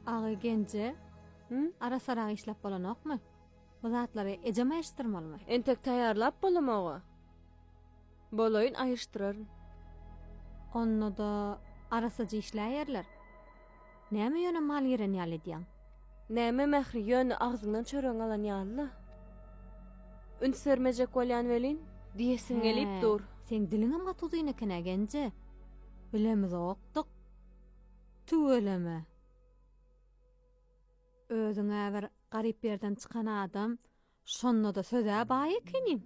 Agy genje, arassarak işläp bolanokmy? Bu zatlary ejem aýyşdyrmalymy? Entek taýýarlap bolamog-a. Bolaýyn aýyşdyraryn. Onda-da arassaja işläýerler. Näme ýöne mal giren ýaly edýäň? Näme Mähri ýöne agzyňdan çöregiňi alan ýaly-la. Üns bermejek bolýan welin, diýesiň gelip dur. Seň diliňem gaty uzyn eken-ä genje. Bilemizokdyk. Tüweleme. Özüň-ä bir garyp ýerden çykan adam, şonda-da söz-ä baý ekeniň.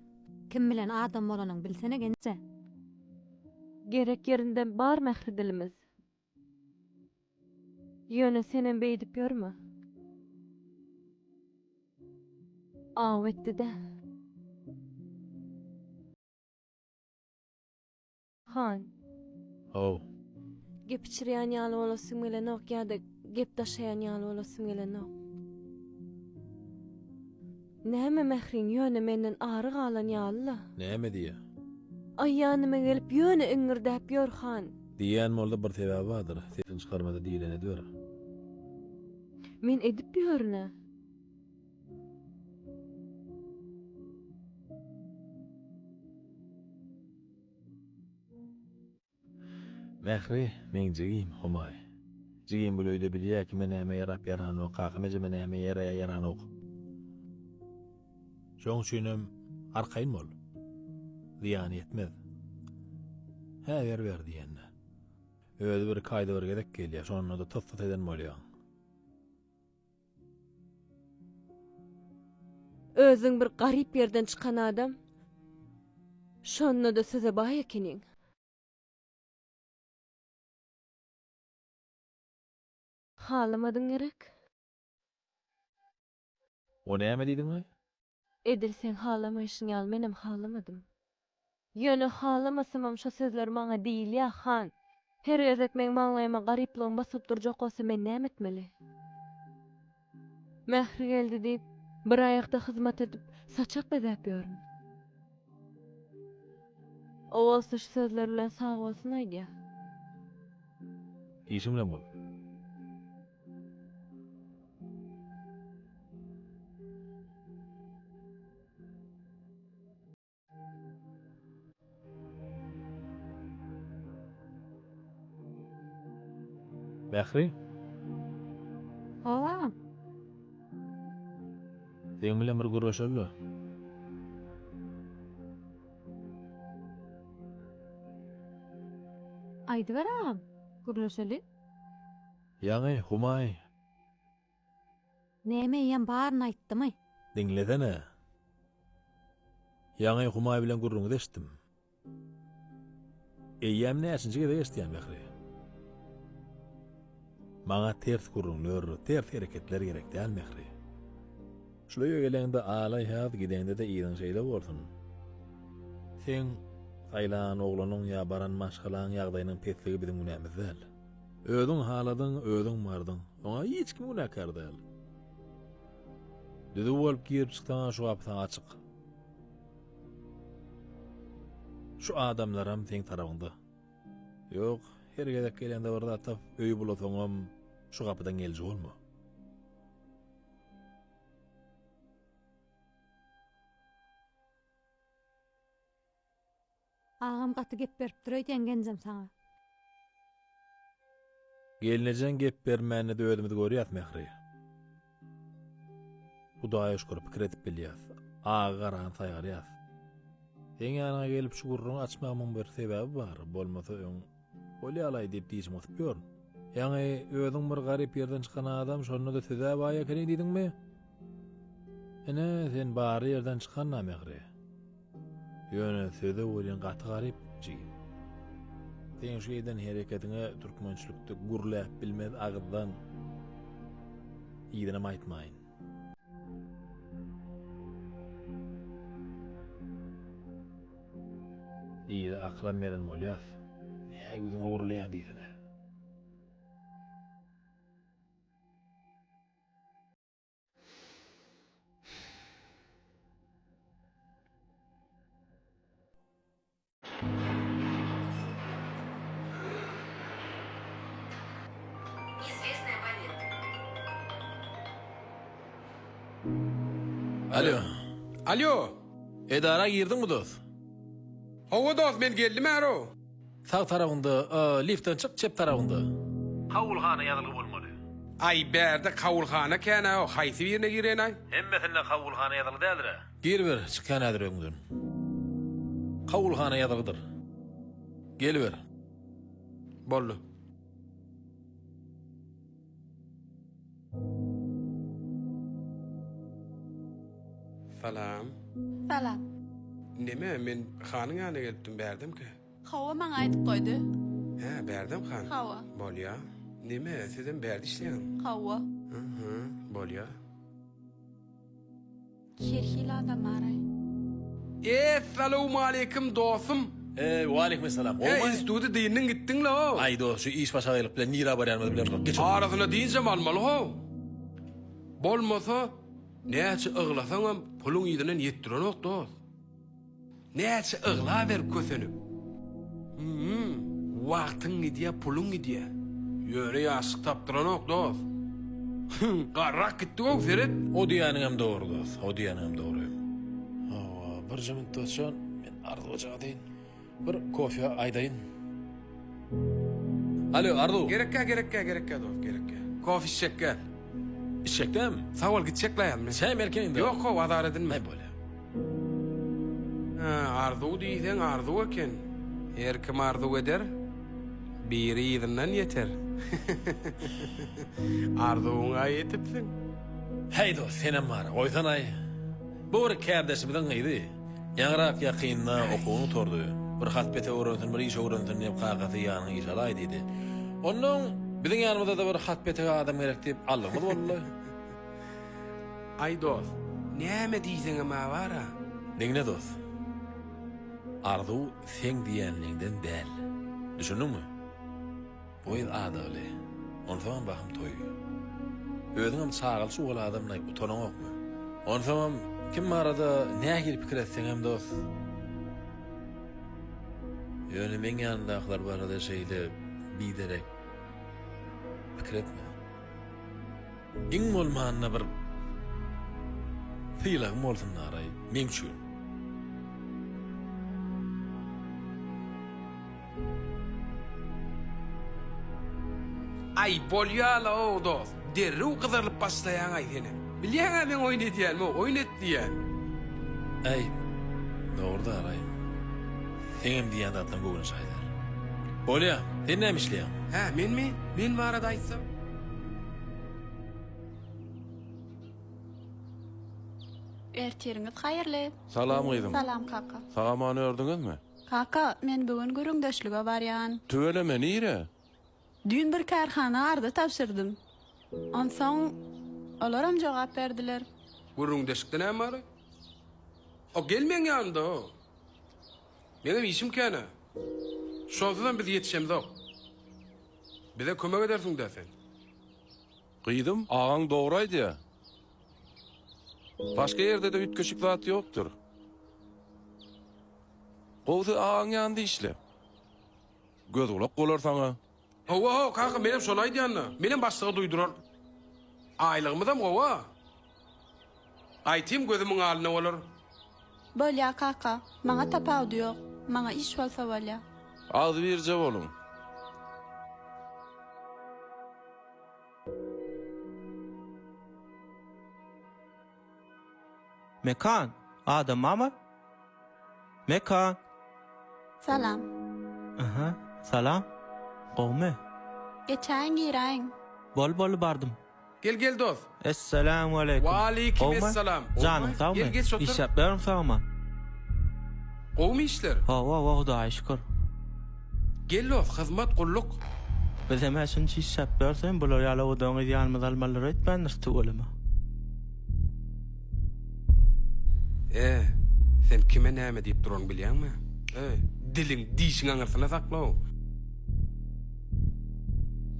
Kim bilen adam bolanyňy bilsene genje. Gerek ýerinde bar Mähri dilimiz. Ýöne senem beýdip ýörme. Aw etdi-dä. Han. Haw. Gep içirýän ýaly bolasym gelenok ýa-da gep daşaýan ýaly bolasym gelenok. Näme Mähriň ýöne menden ary galan ýaly-la. Näme diýýä? Aý ýanyma gelip ýöne iňňirdäp ýör han. Diýýän bolsa bir sebäbi bardyr. Sesini çykarmasa diýleni ediber. Men edip ýörün-ä. Mähri, meň jigim, Humaý. Jigim bul öýde bilýä kime näme ýarap ýaranok, kakam ejeme näme ýaraýa ýaranok. Şoň üçinem arkaýyn bol. Zyýany ýetmez. Hä ber ber diýende. Özi bir iki aýda bir gezek gelýä, şonda-da tys-tys eden bolýaň. Özüň bir garyp ýerden çykan adam, şonda-da söze baý ekeniň. Halamadyň gerek? O näme diýdiň-aý? Edil seň halamaýşyň ýaly menem halamadym. Ýöne halamasamam şo sözler maňa diýilýä, han. Her gezek meň maňlaýyma garyplygym basylyp durjak bolsa men näme etmeli? Mähri geldi diýip, bir aýakda hyzmat edip, saçak bezäp ýörün. O bolsa şu sözler bilen sagbolsun aýdýa. Işiň bilen bol. Mähri? Hawa. Seň bilen bir gürleşeli-le. Aýdyber agam, gürleşeli. Ýaňy, Humaý. Näme eýýäm baryny aýtdymy? Diňlesene. Ýaňy Humaý bilen gürrüňizi eşitdim. Eýýäm näçinji gezek eşidýän Mähri. Maňa ters gürrüňler, ters hereketler gerek däl Mähri. Şul öýe geleňde alaý has, gideňde-de yzyň şeýle bolsun. Seň saýlan oglanyň ýa baran maşgalaň ýagdaýynyň pesligi biziň günämiz däl. Özüň haladyň, özüň bardyň. Oňa hiç kim günäkär däl. Düzüw bolup girip çyksaňa şu gapy saňa açyk. Şu adamlaram seň tarabyňda. Ýok, her gezek geleňde bir zat tapyp öýi bulasaňam şu gapydan gelji bolma. Agam gaty gep beripdir öýdýän genjem saňa. Gelnejeň gep bermände-de özümiz görýäs Mähri. Hudaýa şükür pikir edip bilýäs. Agy garany saýgarýas. Seň ýanyňa gelip şu gürrüňi açmagymyň bir sebäbi bar, bolmasa öň bolýalaý diýip dişimi gysyp ýörün. Ýaňy özüň bir garyp ýerden çykan adam şonda-da söz-ä baý ekeniň diýdiňmi? Ine, sen bary ýerden çykan-da Mähri. Ýöne söze welin gaty garyp, jigim. Seň şu eden hereketiňe türkmençilikde gürläp bilmez agyzdan yzynam aýtmaýyn. Yzy akylam beren bolýas. Nä ýüzüňe gürleýäň diýsene. Alo. Alo. Edara girdiňmi dost? Hawa dost men geldim äro. Sag tarabynda, liftden çyk çep tarabynda. Kabulhana ýazylgy bolmaly. Aý bärde kabulhana kän-ä haýsy birine gireýin-aý? Hemmesinde kabulhana ýazylgy däldir-ä. Giriber, çykýan häzir öňüňden. Kabulhana ýazylgydyr. Geliber. Boldy. Salam. Salam. Neme, men hanyň ýanyna gelipdim, bärdemkä? Hawa, maňa aýdyp goýdy. Hä, bärdem han? Hawa. Bolýa. Neme, sizem bärde işleýäňizmi? Hawa. Hı-hı, bolýa. Her hili adam baraý. Essalawmaleýkim dosum. Eý, waleýkim essalam. Eý, instituty dyndyň gitdiň-le how. Aý dos, şu iş başagaýlyk bilen nirä barýanymyzy bilemzok. Geç otur. Arasyna dynjam almaly how. Bolmasa, näçe yglasaňam puluň yzyndan ýetdirenok dos. Näçe yglaber kösenip. Hüm, wagtyň gidýä, puluň gidýä. Ýöne ýaşlyk tapdyranok, dos. Hüm, garrak gitdik-ow, seret. O diýýäniňem dogry, dos, o diýýäniňem dogry. Hawa, birje minut dostjan, men Arzuwa jaň edeýin. Bir kofe aýdaýyn. Alo, Arzuw. Gerekkä, gerekkä, gerekkä, dos, gerekkä. Kofe içjek gel. Içjek dämi? Sag bol, gitjek laýam men. Çäý melken indi. Ýok, how, azar edinme. Aý, bolýa. Hä, arzuw diýseň arzuw eken. Her kim arzuw eder, biri yzyndan ýeter. Arzuwyňa ýetipsiň. Häý dost, senem bar-a, goýsanaý. Bu bir kärdeşimiziň gyzy. Ýaňyrak ýakynda okuwyny gutardy. Bir hat-pet öwrensin, bir iş öwrensin diýip kakasy ýanyňa iş alaý diýdi. Onnoň biziň ýanymyzda-da bir hat-petek adam gerek diýip aldygymyz boldy. Aý dost, näme diýseňem-ä bar-a. Diňle dost. Arzuw seň diýenliňden däl. Düşündiňmi? Bu gyz adagly. Onsoňam bahym toý. Özüňem çagaly-çugaly adamlaý, utanaňokmy? Onsoňam kim barada nähili pikir etseňem dost. Ýöne meň ýanymdakylar barada şeýle biderek pikir etme. Iň bolmanda bir sylagym bolsun daraý meň üçin. Aý bolýala-ow dost, derrew gyzarylyp başlaýaň-aý senem. Bilýäň-ä meň oýun edýänimi, oýun et diýýän. Äý, dogry daraý. Seňem diýýän zatlaň göwne jaý däl. Bolýa, sen näme işleýäň? Hä, menmi? Men barada aýtsam. Ertiriňiz haýyrly. Salam gyzym. Salam kaka. Sag-aman ördüňizmi? Kaka, men bu gün gürrüňdeşlige barýan. Tüweleme, nirä? Düýn bir kärhana arza tabşyrdym. Onsoň olaram jogap berdiler. Gürrüňdeşlikde näme bar? O gel meň ýanymda-o. Meňem işim kän-ä. Şonsuzam biz ýetişemzok. Bize kömek edersiň-dä sen. Gyzym, agaň dogry aýdýa. Başga ýerde-de üýtgeşik zat ýokdur. Gowusy agaň ýanynda işle. Göz-gulak bolar saňa. Hawa-haw, kaka, menem şony aýdýan-da. Menem başlyga duýduraryn. Aýlygymyzam gowy-a. Gaýtym gözümiň alynda bolar. Bolýa kaka, maňa tapawudy ýok, maňa iş bolsa bolýa. Agzybirje boluň. Mekan, adam barmy? Mekan. Salam. Aha, salam. Gowmy? Geçäýiň giräýiň. Bol boldy bardym. Gel gel dost. Essalamu aleýkum. Waleýkim Gowmy? essalam. Janyň sagmy? Gel geç otur. Işläp ýörüň sagma? Gowmy işler? Hawa hawa Hudaýa şükür. Gel dost hyzmat gulluk. Bizem-ä şunça işläp ýörsem bular ýaly owadan gyzy ýanymyza almalydyr öýtmändiris tüweleme. E, sen kime näme diýip duranyňy bilýäňmi? E, diliň dişiň aňyrsynda sakla-ow.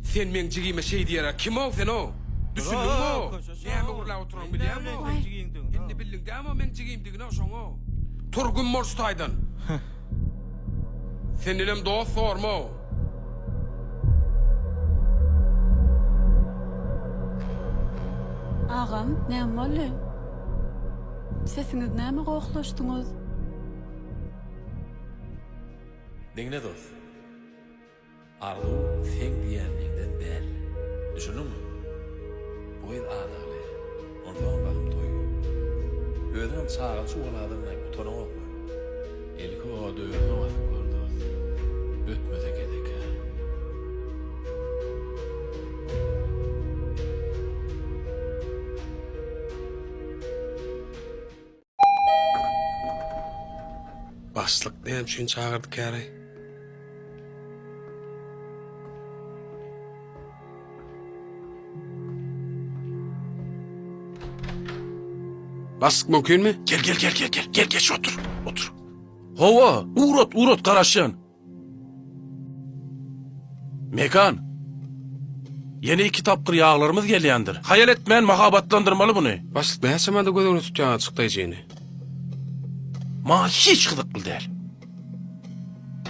Sen meň jigime şeý diýere kim-ow sen-ow? Düşündiňmi-ow? Näme gürläp oturanyňy bilýäňmi-ow? Indi bildiň dämi-ow meň jigimdigini-ow şoň-ow? Tur güm bol şu taýdan. Sendenem dost sorma-ow. Agam, näme boldy? Sesiňiz näme gohlaşdyňyz? Diňle dos. Arzuw seň diýenliňden däl. Düşündiňmi? Bu gyz adagly. Onsoňam bahym toý. Özüňem çagaly çugaly adamlaý utanaňokmy? Ilki ody özüňe basyp gör dos. Ötmese gezek-ä. Başlyk näme üçin çagyrdy käri? Başlyk mümkinmi? Gel gel gel gel gel gel geç otur otur. Hawa ugrat ugrat garaşýan. Mekan. Ýene iki tapgyr ýaglarymyz gelýändir. Haýal etmän mahabatlandyrmaly muny. Başlyk näçe manda göz öňünde tutýaňyz çykdaýjyny? Maňa hiç gyzykly däl.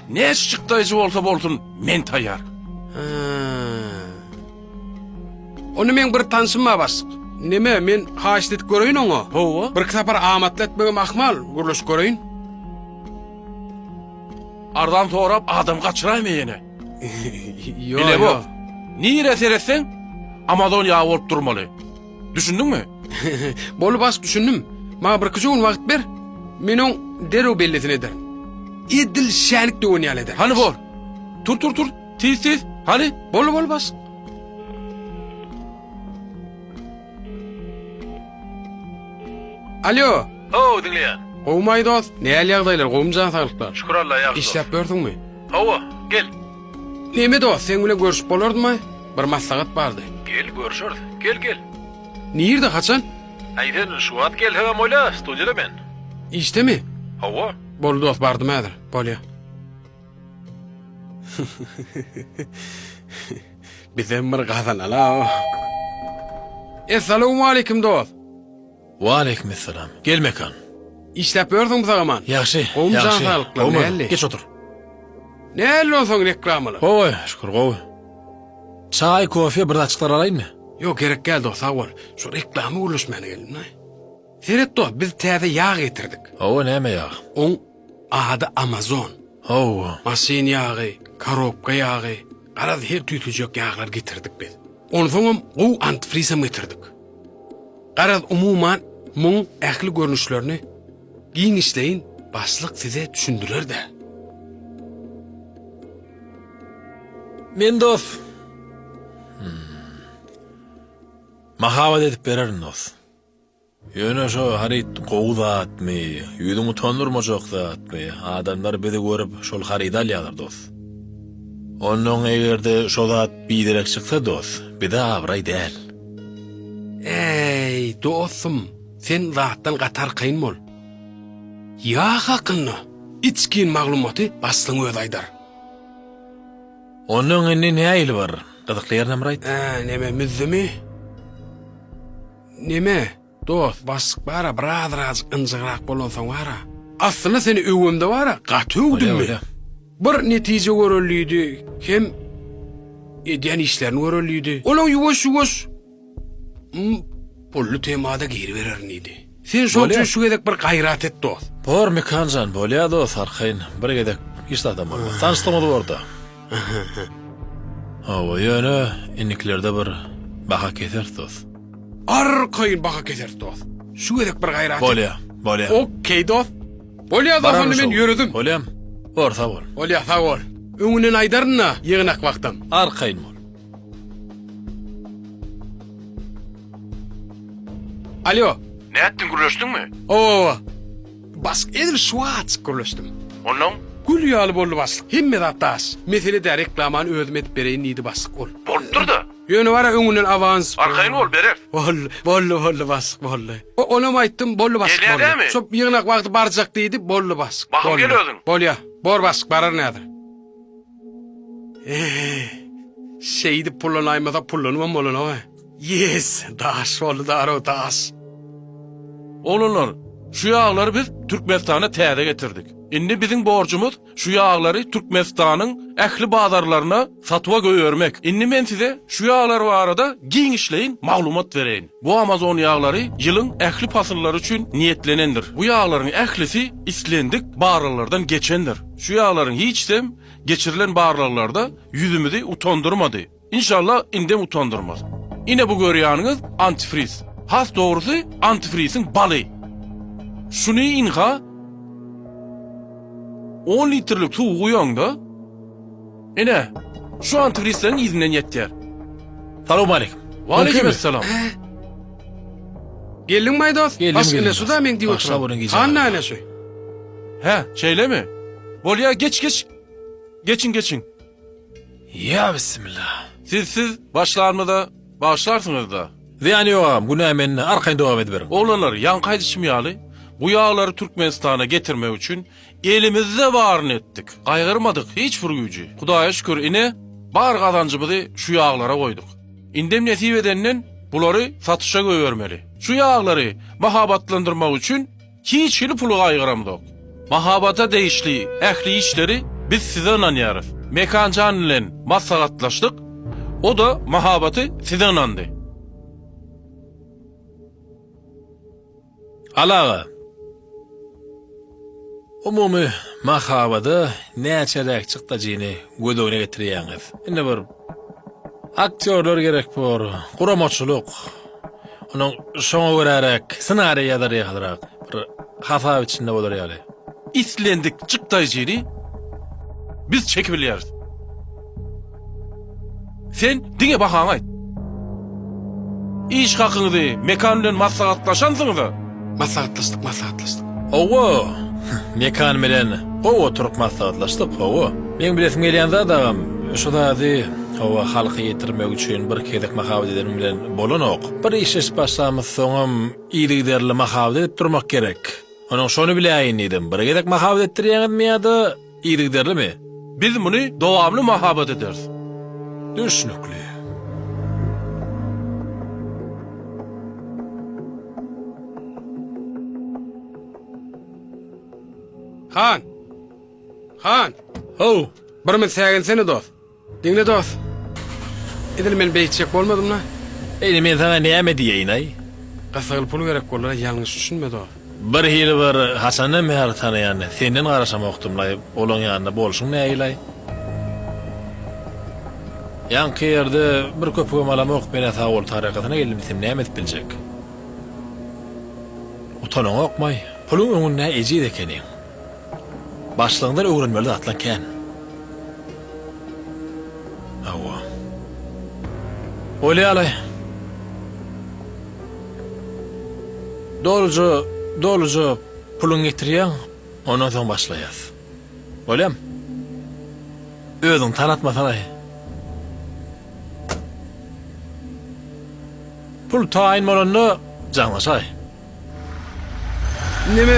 Näçe çykdaýjy bolsa bolsun, men taýýar. Hä. Onda meň bir tanşym bar başlyk. Neme, men haýyşt edip göreýin oňa. Hawa. Birki sapar amatly etmegem ahmal, gürleşip göreýin. Arzan sorap adam gaçyraýma ýene. Ýok, Bilemok. Nirä seretseň, Amazon ýagy bolup durmaly. Düşündiňmi? Boldy baş düşündim. Maňa birkije gün wagt ber. Men oň derrew bellisini ederin. Edil şänik döwen ýaly ederin. Hany bor. Tur tur tur. Tiz tiz. Hany? Boldy boldy baş. Alo. Hawa, diňleýän. Gowumaý dost? Näl ýagdaýlar, gowumy jan saglyklar? Şükür Alla, ýagşy dost. Işläp ýörsüňmi? Hawa, gel. Neme dost, seň bilen görüşip bolardymy? Bir maslahat bardy. Gel, görüşeris. Gel, gel. Nirde, haçan? Äý sen şu wagt gelseňem bolýa, studiýada men. Işdemi? Hawa. Boldy dost, bardym häzir. Bolýa. Bizem bir gazanaly-a. Essalawmaleýkim dost. Waleýkim essalam. Gel Mekan. Işläp ýörsüňmi sag-aman? Ýagşy, Gowumy jan ýagşy. saglyklar, Gowumy? näli? Geç otur. Näli onsoň reklamalar? Gowy, şükür gowy. Çaý, kofe bir zatjyklar alaýynmy? Ýok, gerek däl dost, sag bol. Şu reklama gürleşmäne geldim-laý. Seret dost, biz täze ýag getirdik. Hawa, näme ýag? Oň ady Amazon. Hawa. Maşyn ýagy, korobka ýagy, garaz her tüýsüjek ýaglar getirdik biz. Onsoňam gowy antifrizem getirdik. Garaz umuman muň ähli görnüşlerini giňişleýin başlyk size düşündirer-dä. Men dost. Mahabat edip bererin dost. Ýöne şo haryt gowy zatmy, ýüzüňi utandyrmajak zatmy, adamlar bizi görüp şol harydy alýarlar dos. Onnoň egerde şo zat biderek çyksa dos, bize abraý däl. Äý, dostum, sen zatdan gaty arkaýyn bol. Ýag hakynda içgin maglumaty başlygyň özi aýdar. Onnoň indi nähili bir gyzykly ýerinem bir aýt. Ä, neme, müzzümi? Neme, dost, başlyk bar-a, birazrajyk ynjygrak bolansoň bar-a. Aslynda seni öwemde bar-a, gaty öwdüm men. Bir netije görelidi, hem edýän işlerini görelidi. Olaň ýuwaş-ýuwaş pully temada giribererin diýdi. Sen şoň üçin şu gezek bir gaýrat et, dost. Bor, Mekan jan, bolýa, dost, arkaýyn. Bir gezek hiç zadam bolmaz. Tanyşlygymyz bor-da. Hawa, ýöne indikilerde bir baha keseris, dost. Arkaýyn baha keseris dost. Şu gezek bir gaýrat et. Bolýa, bolýa. Okey dost. Bolýa dost onda men ýöredim. Bolýam. Bor, sag bol. Bolýa, sag bol. Öňünden aýdaryn-da, ýygnak wagtam. Arkaýyn bol. Alýo. Nätdiň, gürleşdiňmi? Hawa. Başlyk edil şu wagtjyk gürleşdim. Onnoň? Gül ýaly boldy başlyk. Hemme zat daş. Mesele dä reklamany özüm edip bereýin diýdi başlyk ol. Bolupdyr-da. Ýöne bara öňünden awans. Arkaýyn bol bereris. Boldy, boldy, boldy başlyk boldy. Onam aýtdym, boldy başlyk Gelýär boldy. dämi? Şo ýygnak wagty barjak diýdi, boldy başlyk. Bahym boldy. gel özüň. Bolýa. Bor başlyk bararyn häzir. Eý, şeýdip pullanaýmasak pullanybam bolanok-a. Yes, daş boldy darow daş. Oglanlar, şu ýaglary biz Türkmenistana täze getirdik. Indi biziň borjumyz şu ýaglary Türkmenistanyň ähli bazarlaryna satuwa goýbermek. Indi men size şu ýaglar barada giňişleýin maglumat bereýin. Bu Amazon ýaglary ýylyň ähli pasyllary üçin niýetlenendir. Bu ýaglaryň ählisi islendik barlaglardan geçendir. Şu ýaglaryň hiçisem geçirilen barlaglarda ýüzümizi utandyrmady. Inşallah indem utandyrmaz. Ine bu görýäniňiz antifriz. Has dogrusy antifriziň baly. Şuny ynha on litrlik suwy guýaňda ine şu antifrizleriň yzyndan ýetýär. Salowmaleýkim. Waleýkim essalam. Geldiňmi dost? Geldim, Baş geldim ine şu da dost. meň diýip Başla oturan. bolun gije Han agam. ine şu. Hä, şeýlemi? Bolýa geç geç. Geçiň geçiň. Ýa bissimilla. Siz siz başlanymyza bagyşlarsyňyzda. Zyýany ýok agam, günä mende, arkaýyn dowam ediberiň. Oglanlar, ýaňky aýdyşym ýaly, bu ýaglary Türkmenistana getirmek üçin elimizde baryny etdik. Gaýgyrmadyk hiç bir güýji. Hudaýa şükür, ine, bar gazanjymyzy şu ýaglara goýduk. Indem nesip edenden bulary satyşa goýbermeli. Şu ýaglary mahabatlandyrmak üçin Hiç hili puly gaýgyramzok. Mahabata degişli ähli işleri biz size ynanýarys. Mekan jan bilen maslahatlaşdyk, o-da mahabaty size ynandy. Al aga. Umumy mahabada näçeräk çykdajyny göz öňüne getirýäňiz? Indi bir aktýorlar gerek bor, guramaçylyk, Onuň şoňa göräräk ssenariý ýazar ýalyrak bir hasap içinde bolar ýaly. Islendik çykdaýjyny biz çekip bilýäris. Sen diňe bahaňy aýt. Iş hakyňyzy Mekan bilen maslahatlaşansyňyz-a? Maslahatlaşdyk, maslahatlaşdyk. Hawa, Mekan bilen gowy oturyp maslahatlaşdyk, hawa. Meň bilesim gelýän zat agam, şu zady, hawa, halka ýetirmek üçin bir gezek mahabat edeniň bilen bolanok. Bir işleşip başlamyzsoňam yzygiderli mahabat edip durmak gerek. Onuň şony biläýin diýdim. Bir gezek mahabat etdirýäňizmi ýa-da yzygiderlimi? Biz muny dowamly mahabat ederis. Düşnükli. Han! Han! How! Bir min säginsene dost. Diňle dost. Edil men beýtjek bolmadym-la. Indi men saňa näme diýeýin-aý? Gyssagly pul gerek boldy-la, ýalňyş düşünme dost. Birhili bir haçandan bäri tanaýan senden garaşamokdym-laý, olaň ýanynda bolşuň nähili-aý? Ýaňky ýerde bir köpügem alamok, men-ä sag bol tarykasyna geldim diýsem näme edip biljek? Utanaňokmaý, puluň öňünde ejiz ekeniň. Başlygyňdan öwrenmeli zatlaň kän. Hawa. Bolýalaý. Doluja, doluja puluňy getirýäň, ondan soň başlaýas. Bolýamy? Özüňi tanatmasanaý. Pul taýyn bolanda jaňlaşaý. Neme?